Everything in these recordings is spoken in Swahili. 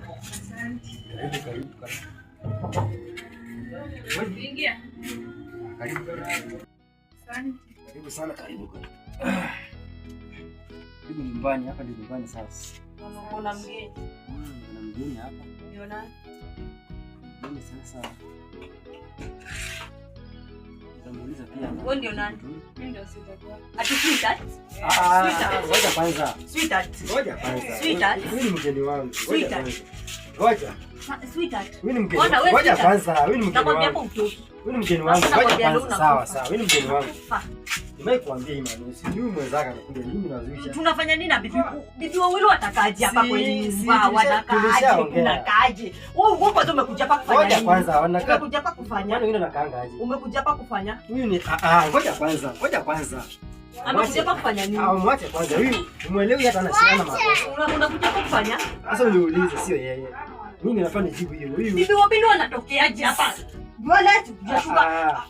Karibu, karibu, karibu. Ingia. Karibu, karibu. Asante. Karibu sana, karibu. Karibu nyumbani, hapa ndio nyumbani sasa. Kuna mgeni. Kuna mgeni hapa. Ndio nani? Mgeni sasa. Nitamuuliza pia. Wewe ndio nani? Mimi ndio sitakuwa. Ati sweetheart? Ah, Sweetheart. ngoja kwanza. Sweetheart. Ngoja kwanza. Sweetheart. Huyu ni mgeni wangu. Ngoja Sweetheart. kwanza. Ngoja. Sweetheart. Huyu ni mgeni. Ona, wewe Ngoja sweetheart. kwanza. Huyu ni mgeni Nakwambia hapo wangu. utoki. Huyu ni mgeni wangu. Sasa Ngoja nakwambia kwanza. leo Sawa, unakufa. sawa. Huyu ni mgeni wangu. Unakufa. Nimewahi kuambia hii maneno. Sijui mwenzake anakuja nini nazusha. Tunafanya nini na bibi? Bibi wawili watakaje hapa Si, kwenye si, nyumba? Wanakaaje? tulishaongea. Kunakaaje? Wewe wewe kwanza umekuja hapa kufanya Ngoja nini? kwanza, wanakaa. Umekuja hapa kufanya? Kwani wengine wanakaanga aje? Umekuja hapa kufanya? Huyu ni ah ah, ngoja kwanza. Ngoja kwanza. Amekuja hapa kufanya nini? Ah, mwache kwanza. Huyu umuelewi hata anashikana makosa. Unakuja hapa kufanya? Sasa uniulize, sio yeye. Mimi nafaa nijibu hiyo. Huyu Bibi wawili wanatokeaje hapa? Wala tujashuka. Ah,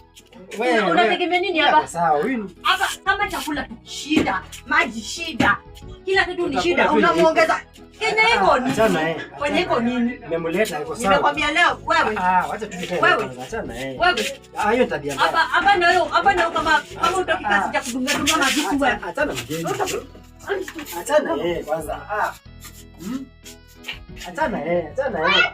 wewe, Unategemea nini wewe, hapa? Sawa, huyu ni Hapa kama chakula tu shida, maji shida, kila kitu ni Utakula shida. tu Unamuongeza Kenya iko nini? Achana na yeye. Kwenye iko nini? Nimemleta iko sawa. Nimekwambia leo wewe, Ah, wacha tukae Wewe. kwanza. Achana na yeye. wewe Ah, hiyo ni tabia mbaya. hapa hapa na wewe, hapa na wewe kama utaki kazi ya kudunga dunga mavitu wewe. Achana mgeni. Achana yeye kwanza. Ah. Achana yeye, achana yeye.